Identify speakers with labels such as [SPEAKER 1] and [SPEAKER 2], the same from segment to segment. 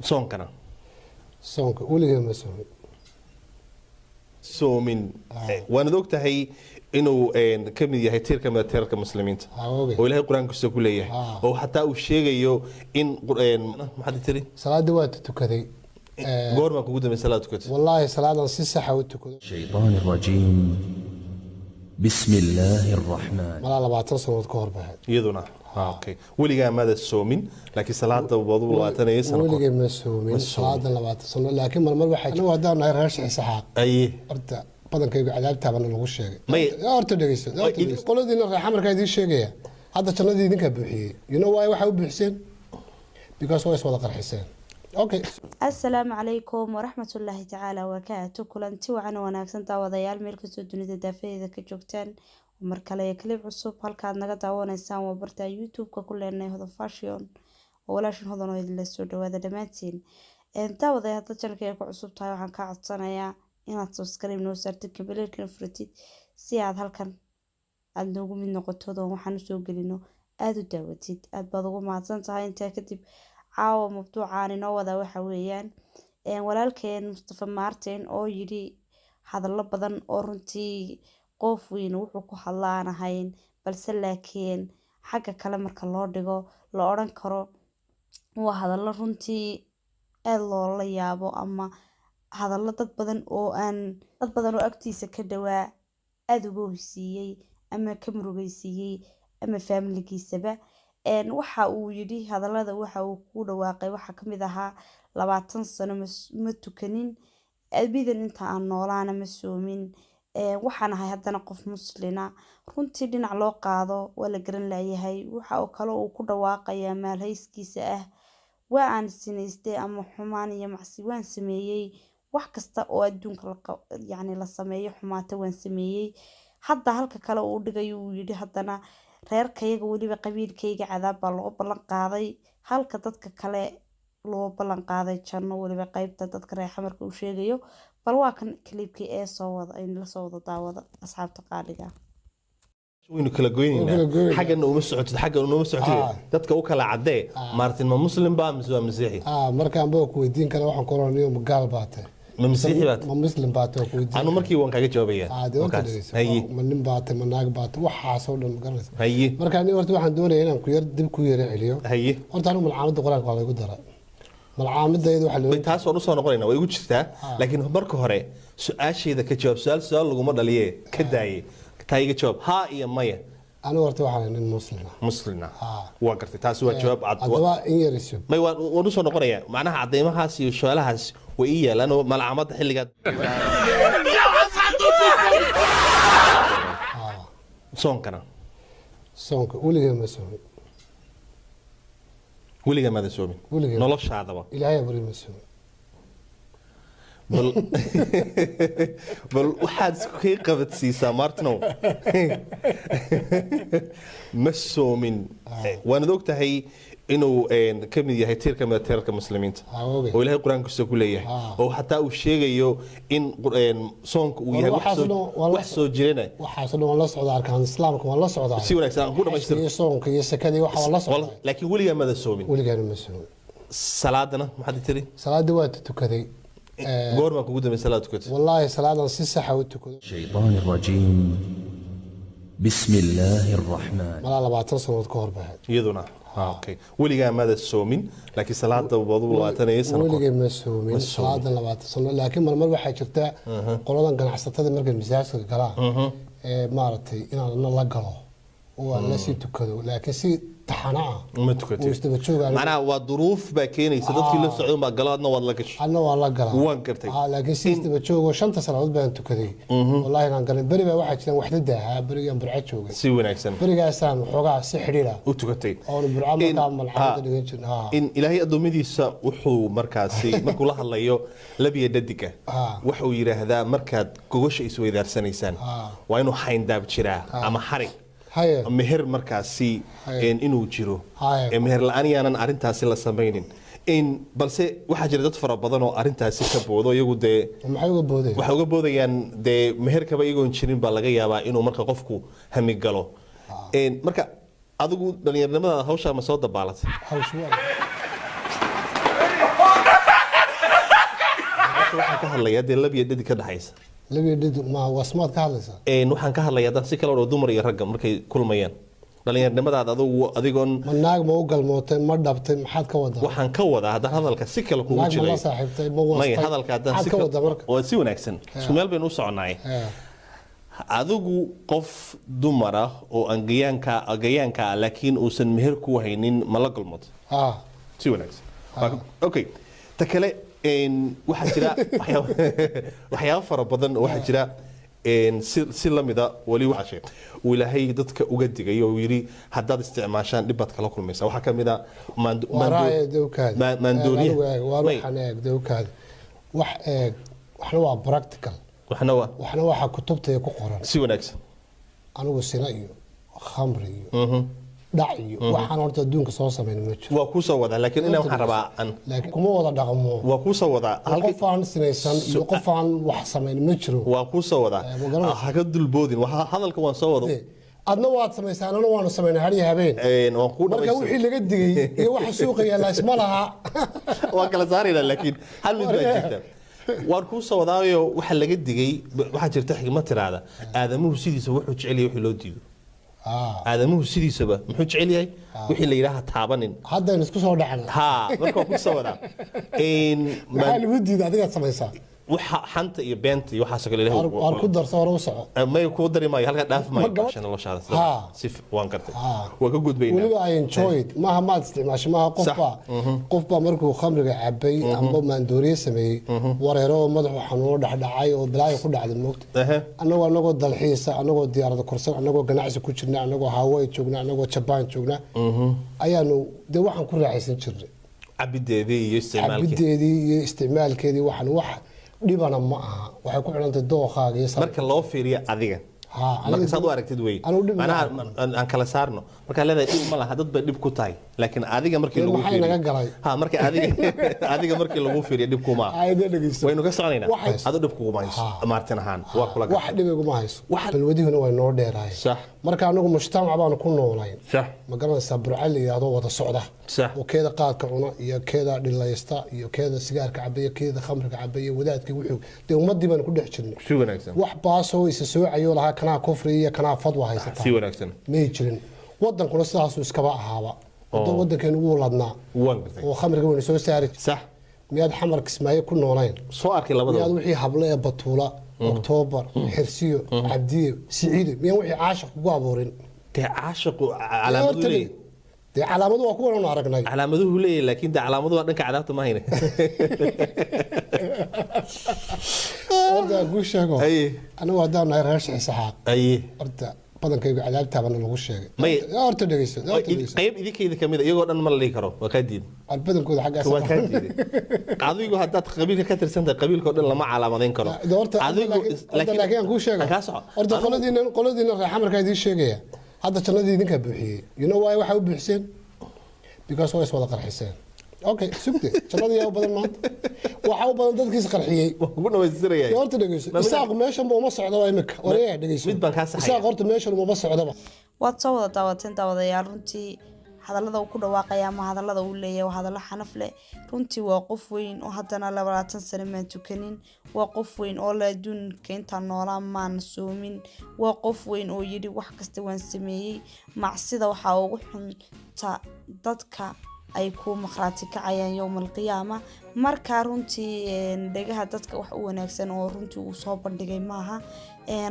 [SPEAKER 1] Soonkana?
[SPEAKER 2] Soonka weligay ma soomin.
[SPEAKER 1] Soomin, waanad og tahay inuu ka mid yahay tiir ka mid a tiirarka muslimiinta oo Ilaahay qur-aankiisa ku leeyahay oo xataa uu sheegayo in maxaad tiri?
[SPEAKER 2] Salaadii waa tukaday.
[SPEAKER 1] Goormaa kugu dambe salaad tukatay?
[SPEAKER 2] Wallaahi salaadan si saxa u tukado
[SPEAKER 3] الشيطان الرجيم بسم الله الرحمن
[SPEAKER 2] malaa 20 sanood ka hor baxay.
[SPEAKER 1] Iyaduna okay, weligaa maada soomin, laakiin salaada wadu 20 sano.
[SPEAKER 2] Weligay ma soomin salaadan 20 sano, laakiin marmar waxaa anigu haddaan nahay reer Saxaaq
[SPEAKER 1] aye
[SPEAKER 2] horta badankaygu cadaabtaabana lagu sheegay. Horta dhegeyso, qoladiina reer Xamarkaa idiin sheegaya hadda jannadii idinkaa buuxiyey. You know why waxaa u buuxiseen? Because waa is wada qarxiseen. Okay.
[SPEAKER 4] Assalaamu calaykum waraxmatullaahi tacaala wabarakaatu. Kulanti wacan oo wanaagsan daawadayaal, meel kastoo dunida daafadeeda ka joogtaan, mar kale iyo clip cusub. Halkaad naga daawanaysaan waa barta YouTube-ka ku leenahay Hodan Fashion oo walaashan Hodan oo idinla soo dhawaada dhammaantiin. Daawadaya, haddaad channelka ku cusub tahay, waxaan kaa codsanayaa inaad subscribe noo saartid, gambaleelkana furatid, si aad halkan aada noogu mid noqotod oo waxaan usoo gelino aada u daawatid. Aada baad ugu mahadsan tahay. Intaa kadib, caawa mawduucaan inoo wadaa waxa weeyaan walaalkeen Mustafa Martin oo yidhi hadallo badan oo runtii qof weyn wuxuu ku hadlaan ahayn, balse laakiin xagga kale marka loo dhigo la odhan karo waa hadallo runtii aada loola yaabo, ama hadallo dad badan oo aan dad badan oo agtiisa ka dhawaa aada uga hoysiiyey ama ka murugeysiiyey ama faamiligiisaba. Waxa uu yidhi hadallada waxa uu ku dhawaaqay waxaa kamid ahaa 20 sano ma tukanin, abidan inta aan noolaana ma soomin, waxaan ahay haddana qof muslina. Runtii dhinac loo qaado waa la garan laayahay. Waxa oo kale uu ku dhawaaqayaa maalhayskiisa ah waa aan sinaystay ama xumaan iyo macsi waan sameeyey, wax kasta oo adduunka yacni la sameeyo xumaata waan sameeyey. Hadda halka kale uu dhigayo uu yidhi haddana reerkayaga, weliba qabiilkayga, cadaab baa loo ballan qaaday, halka dadka kale loo ballan qaaday janno, weliba qeybta dadka reer Xamarka uu sheegayo. Bal waa kan clipkii ee soo wada aynu la soo wada daawada, asxaabta qaaliga.
[SPEAKER 1] Waynu kala
[SPEAKER 2] Waynu kala
[SPEAKER 1] goynaynaa.
[SPEAKER 2] Goynaynaa.
[SPEAKER 1] Xaggana uma socotid, xaggana uma socotid. Dadka u kala caddee, Martin ma muslim baa mise waa masiixi?
[SPEAKER 2] Markaan ba ku weydiin kara, waxaan ku oranayo ma gaal baa tahay?
[SPEAKER 1] Ma masiixi baad?
[SPEAKER 2] Ma muslim baa tahay, ku weydiin.
[SPEAKER 1] Anu markii waan kaaga jawaabaya.
[SPEAKER 2] Dee horta
[SPEAKER 1] Markaas.
[SPEAKER 2] dhegeyso.
[SPEAKER 1] Haye.
[SPEAKER 2] Ma nin baa tahay, ma naag baa tahay, waxaasoo dhan ma garanaysa.
[SPEAKER 1] Haye.
[SPEAKER 2] Marka aniga horta waxaan doonaya inaan ku yar dib ku yara celiyo.
[SPEAKER 1] Haye.
[SPEAKER 2] Horta anigu malcaamadda qur-aanka waa laygu daray, malcaamadayda waxaa loo
[SPEAKER 1] Taas waan usoo noqonayna, way igu jirtaa, laakiin marka hore su-aashayda ka jawaab. Su-aal su-aal laguma dhaliye, ka daaye, taa iga jawaab, haa iyo maya.
[SPEAKER 2] Anigu horta waxaan ahay nin muslim ah.
[SPEAKER 1] Muslina waa gartay, taasi waa jawaab cad.
[SPEAKER 2] Haddaba in yar isug.
[SPEAKER 1] May, waan usoo noqonayaa, macnaha cadeymahaas iyo su-aalahaas way ii yaalaan oo malcaamadda xilligaa. Soonkana?
[SPEAKER 2] Soonka weligay ma soomin.
[SPEAKER 1] Weligaa maada soomin?
[SPEAKER 2] Weligay.
[SPEAKER 1] Noloshaadaba?
[SPEAKER 2] Ilaahay aburi ma soomin.
[SPEAKER 1] Bal waxaad isku qabadsiisaa, Martinow, ma soomin, waanad og tahay inuu ka mid yahay tiir ka mid a tiirarka muslimiinta
[SPEAKER 2] Oge.
[SPEAKER 1] oo Ilaahay qur-aankiisa ku leeyahay oo xataa uu sheegayo in soonka uu yahay wax
[SPEAKER 2] Waxaas
[SPEAKER 1] wax soo jirana.
[SPEAKER 2] Waxaasoo dhan waan la socdaa, arkaan islaamka waan la socdaa.
[SPEAKER 1] Si wanaagsan aan ku dhamaystiro.
[SPEAKER 2] Iyo soonka iyo sakada waxa waan la socdaa.
[SPEAKER 1] Laakiin weligaa mada soomin?
[SPEAKER 2] Weligaana ma soomin.
[SPEAKER 1] Salaadana maxaad tiri?
[SPEAKER 2] Salaadii waa tukaday.
[SPEAKER 1] Goormaa kugu dambe salaad tukatay?
[SPEAKER 2] Wallaahi salaadan si saxa u tukado
[SPEAKER 3] الشيطان الرجيم بسم الله الرحمن
[SPEAKER 2] malaa 20 sanood ka hor baxay.
[SPEAKER 1] Iyaduna okay, weligaa maada soomin, laakiin salaada wadu 20 sano.
[SPEAKER 2] Weligay ma soomin
[SPEAKER 1] Ma soomin.
[SPEAKER 2] salaadan 20 sano, laakiin marmar waxaa jirta qoladan ganacsatada markay masaajidka galaan ee maaragtay inaan la galo oo aan la sii tukado, laakiin si taxana ah
[SPEAKER 1] ma tukatid.
[SPEAKER 2] Oo isdaba jooga.
[SPEAKER 1] Macnaha waa duruuf baa keenaysa, dadkii la socday baa galo, adna waad la gashay.
[SPEAKER 2] Adna waa la galaa.
[SPEAKER 1] Waan gartay.
[SPEAKER 2] Laakiin si isdaba joogo shanta salaadood baan tukaday, wallaahi inaan galin. Beri baa waxaa jiraan waxdada ahaa berigaan Burco joogay.
[SPEAKER 1] Si wanaagsan.
[SPEAKER 2] Berigaasaan waxoogaa si xidhiidha
[SPEAKER 1] u tukatay.
[SPEAKER 2] Oonu Burco markaa malxamada dhigan jirna.
[SPEAKER 1] In Ilaahay addoommadiisa wuxuu markaasi markuu la hadlayo labiya dhadiga wuxuu yidhaahdaa markaad gogosha isweydaarsanaysaan waa inuu xayndaab jiraa ama xarig meher markaasi inuu jiro. Meher la-aan yaanan arrintaasi la samaynin. In balse waxaa jira dad fara badan oo arrintaasi ka boodo iyagu dee.
[SPEAKER 2] Maxay uga boodeen?
[SPEAKER 1] Waxay uga boodayaan dee meherkaba iyagoon jirin baa laga yaabaa inuu marka qofku hamigalo. Marka adigu dhallinyarnimadaada hawshaa ma soo dabaalatay?
[SPEAKER 2] Hawshu waa
[SPEAKER 1] hadlayaa dee lab iyo dhadig ka dhaxaysa.
[SPEAKER 2] Labiyo dhedig ma wasmaad ka hadlaysaa?
[SPEAKER 1] Waxaan ka hadlayaa haddaan si kale oo dumar iyo ragga markay kulmayaan dhallinyarnimadaada adigu adigoon
[SPEAKER 2] Ma naag ma u galmootay, ma dhabtay, maxaad ka wadaa?
[SPEAKER 1] Waxaan ka wadaa haddaan hadalka si kale kugu
[SPEAKER 2] Naag ma la
[SPEAKER 1] jiray
[SPEAKER 2] saaxiibtay, ma
[SPEAKER 1] maya
[SPEAKER 2] wastay?
[SPEAKER 1] Hadalka haddaan
[SPEAKER 2] Maxaad
[SPEAKER 1] si
[SPEAKER 2] ka
[SPEAKER 1] kale
[SPEAKER 2] wadaa marka?
[SPEAKER 1] Waa si wanaagsan, isku meel baynu u soconnaay. Adigu qof dumar ah oo aan gayaanka gayaanka ah laakiin uusan meher ku haynin ma la galmood?
[SPEAKER 2] Ah.
[SPEAKER 1] Si wanaagsan. Okay, ta kale, waxaa jira waxyaabo fara badan oo waxaa jira si la mida wali waxaa sheeg uu Ilaahay dadka uga digay oo uu yidhi haddaad isticmaashaan dhib baad kala kulmaysaa. Waxaa ka mid a
[SPEAKER 2] Waa raaya dawkaadi.
[SPEAKER 1] Maandooriyaha.
[SPEAKER 2] Adigu eeg, waa
[SPEAKER 1] May,
[SPEAKER 2] waxaan eeg dawkaadi, wax eeg, waxna waa practical,
[SPEAKER 1] waxna waa
[SPEAKER 2] waxna waxaa kutubta ku qoran.
[SPEAKER 1] Si wanaagsan.
[SPEAKER 2] Anigu sina iyo khamri iyo dhac iyo waxaan horta adduunka soo samayn ma jiro.
[SPEAKER 1] Waa kuu soo wadaa, laakiin inaa waxaan rabaa aan
[SPEAKER 2] Laakiin kuma wada dhaqmo.
[SPEAKER 1] Waa kuu soo wadaa halkii
[SPEAKER 2] Qof aan sinaysan iyo qof aan wax samayn ma jiro.
[SPEAKER 1] Waa kuu soo wadaa.
[SPEAKER 2] Ma garanaysaa?
[SPEAKER 1] Ha ka dulboodin. Hadalka waan soo wado.
[SPEAKER 2] Adna waad samaysaa, anana waanu samaynay har iyo habeen.
[SPEAKER 1] Waan kuu
[SPEAKER 2] Marka
[SPEAKER 1] dhamaystay.
[SPEAKER 2] wixii laga digay iyo waxa suuqa yaalla isma laha.
[SPEAKER 1] Waan kala saaraynaa, laakiin hal mid baa jirta, waan kuu soo wadaayo. Waxa laga digay, waxaa jirta xigmad tiraahda aadamuhu sidiisa wuxuu jecel yahay wixii loo diido. Aadamuhu sidiisaba muxuu jecel yahay? Wixii la yidhaaha taabanin.
[SPEAKER 2] Haddaynu isku soo dhacna.
[SPEAKER 1] Ha, marka waan kuu soo wadaa.
[SPEAKER 2] Maxaa lagu diiday adigaad samaysaa?
[SPEAKER 1] Waxa xanta iyo beenta iyo waxaasoo kale Ilaahay
[SPEAKER 2] Waar ku darso, hore u soco.
[SPEAKER 1] May, kuu dari maayo, halkaa dhaaf maayo.
[SPEAKER 2] Ma gabadh-
[SPEAKER 1] Basha noloshaada
[SPEAKER 2] Ha.
[SPEAKER 1] si waan gartay.
[SPEAKER 2] Ha.
[SPEAKER 1] Waa ka gudbaynaa.
[SPEAKER 2] Weliba I enjoyed maaha, maad isticmaashay maaha. Qofbaa qofbaa markuu khamriga cabay amba maandooriye sameeyey wareero oo madaxu xanuuno dhexdhacay oo balaayo ku dhacday, moogta. Anagoo dalxiisa, anagoo diyaarada korsan, anagoo ganacsi ku jirna, anagoo Hawaii joogna, anagoo Jabaan joogna, ayaanu dee waxaan ku raaxaysan jirnay
[SPEAKER 1] Cabideedii iyo isticmaalkii.
[SPEAKER 2] Cabideedii iyo isticmaalkeedii. Waxaan wax dhibana ma aha, waxay ku xidhantay dookaaga iyo
[SPEAKER 1] Marka loo fiiriyo adiga
[SPEAKER 2] Ha,
[SPEAKER 1] marka saad u aragtid wey.
[SPEAKER 2] Anigu dhib ma
[SPEAKER 1] Macnaha
[SPEAKER 2] laha.
[SPEAKER 1] aan kala saarno. Markaa leedahay dhib ma laha, dad bay dhib ku tahay, laakiin adiga markii
[SPEAKER 2] Dee
[SPEAKER 1] lagu
[SPEAKER 2] maxay
[SPEAKER 1] fiiriyo
[SPEAKER 2] naga galay?
[SPEAKER 1] Ha, marka adiga markii lagu fiiriyo dhib kuma aha.
[SPEAKER 2] Ayada dhegeyso.
[SPEAKER 1] Waynu ka soconaynaa. Adu dhib kuguma hayso.
[SPEAKER 2] Ha.
[SPEAKER 1] Martin ahaan waa kula
[SPEAKER 2] Wax
[SPEAKER 1] gartay.
[SPEAKER 2] dhib iguma hayso. Balwadihuna way noo dheeraayeen. Marka anagu mujtamac baanu ku noolayn, ma garanaysaa, Burca la yidhaahdo wada socda oo keeda qaadka cuna iyo keeda dhilaysta iyo keeda sigaarka cabaya, keeda khamriga cabaya, wadaadkii wuxuu dee ummadii baanu ku dhex jirnay.
[SPEAKER 1] Si wanaagsan.
[SPEAKER 2] Wax baasoo isa soocayo lahaa kanaa kufri iyo kanaa fadwa haysataa
[SPEAKER 1] Si wanaagsan.
[SPEAKER 2] may jirin. Wadankuna sidaasuu iskaba ahaaba. Wadankeenu wuu ladnaa
[SPEAKER 1] Waan gartay.
[SPEAKER 2] oo khamriga waynu soo saari. Miyaad Xamar, Kismaayo ku noolayn?
[SPEAKER 1] Soo arkay
[SPEAKER 2] Miyaad
[SPEAKER 1] labadaba.
[SPEAKER 2] wixii hable ee Batuula, Oktoobar, Xirsiyo, Cabdiyo, Siciido, miyaan wixii caashiq kugu abuurin?
[SPEAKER 1] Dee caashiqu calaamadu leeyahay.
[SPEAKER 2] Dee calaamadu waa kuwan aanu aragnay.
[SPEAKER 1] Calaamaduhu leeyahay, laakiin dee calaamaduhu waa dhanka cadaabta ma hayne.
[SPEAKER 2] Horta aan kuu sheego, anigu haddaan nahay reer Saxaaq, horta badankaygu cadaabtaabana lagu sheegay. Horta dhegeyso, horta dhegeyso.
[SPEAKER 1] Qayb idinkayda kamid a, iyagoo dhan ma la dhihi karo, waa kaa diiday.
[SPEAKER 2] Aan badankooda xaggaas.
[SPEAKER 1] Waa kaa diiday. Adigu haddaad qabiilka ka tirsan tahay, qabiilka oo dhan lama calaamadayn karo.
[SPEAKER 2] Horta
[SPEAKER 1] Adigu
[SPEAKER 2] horta laakiin aan kuu sheego.
[SPEAKER 1] Aan kaa soco.
[SPEAKER 2] Horta qoladiina reer Xamarkaa idiin sheegaya, hadda jannadii idinkaa buuxiyey. You know why waxay u buuxiseen? Because waa is wada qarxiseen. Okay, sugde, jannadii yaa u badan maanta? Waxaa u badan dadkiis qarxiyey.
[SPEAKER 1] Waan kugu dhamaystiraya.
[SPEAKER 2] Dee horta dhegeyso, Isaaq meeshan ba uma socdaba imika. Waree dhegeyso.
[SPEAKER 1] Mid baan kaa saxaya.
[SPEAKER 2] Isaaq horta meeshan umama socdaba.
[SPEAKER 4] Waad soo wada daawateen, daawadayaal. Runtii hadallada uu ku dhawaaqaya ama hadallada uu leeyahay waa hadallo xanaf leh. Runtii waa qof weyn oo haddana 20 sano maan tukanin, waa qof weyn oo la adduunka intaan noolaa maan soomin, waa qof weyn oo yidhi wax kasta waan sameeyey. Macsida waxaa ugu xunta dadka ay ku maqraati kacayaan yowma alqiyaama. Marka runtii dhegaha dadka wax u wanaagsan oo runtii uu soo bandhigay maaha.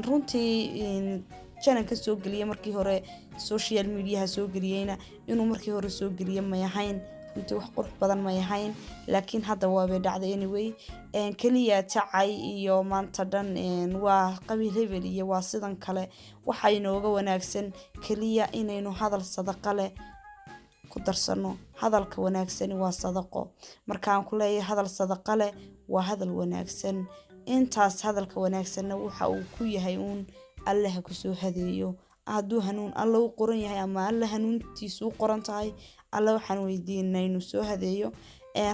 [SPEAKER 4] Runtii jananka soo geliyay markii hore social mediaha soo geliyeyna inuu markii hore soo geliye may ahayn, runtii wax qurux badan may ahayn, laakiin hadda waabay dhacday. Anyway, keliya tacay iyo maanta dhan waa qabiil hebel iyo waa sidan kale. Waxaa inooga wanaagsan keliya inaynu hadal sadaqa leh ku darsano. Hadalka wanaagsani waa sadaqo. Markaan ku leeyahay hadal sadaqa leh waa hadal wanaagsan, intaas hadalka wanaagsanna waxa uu ku yahay uun Alle ha kusoo hadeeyo. Hadduu hanuun Alle u qoran yahay ama Alle hanuuntiisu u qoran tahay, Alle waxaan weydiinaa inuu soo hadeeyo.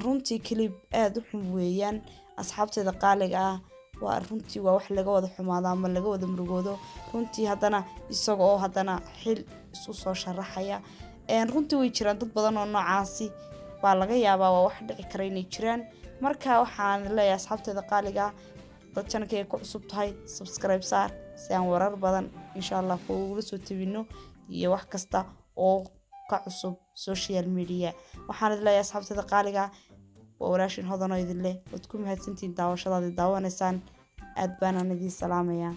[SPEAKER 4] Runtii clip aada u xun weeyaan, asxaabteeda qaaliga ah. Waa runtii waa wax laga wada xumaado ama laga wada murugoodo runtii. Haddana isaga oo haddana xil isu soo sharaxaya, runtii way jiraan dad badan oo noocaasi. Baa laga yaabaa, waa wax dhici kara inay jiraan. Marka waxaan leeyahay asxaabteeda qaaliga ah, dad channelkayga ku cusub tahay, subscribe saar si aan warar badan insha Allah kugula soo tabino iyo wax kasta oo ka cusub social media. Waxaan idin leeyahay asxaabteeda qaaliga ah, waa walaashin Hodanoo idin leh, waad ku mahadsantihiin daawashadaadi daawanaysaan. Aad baanaan idiin salaamayaa.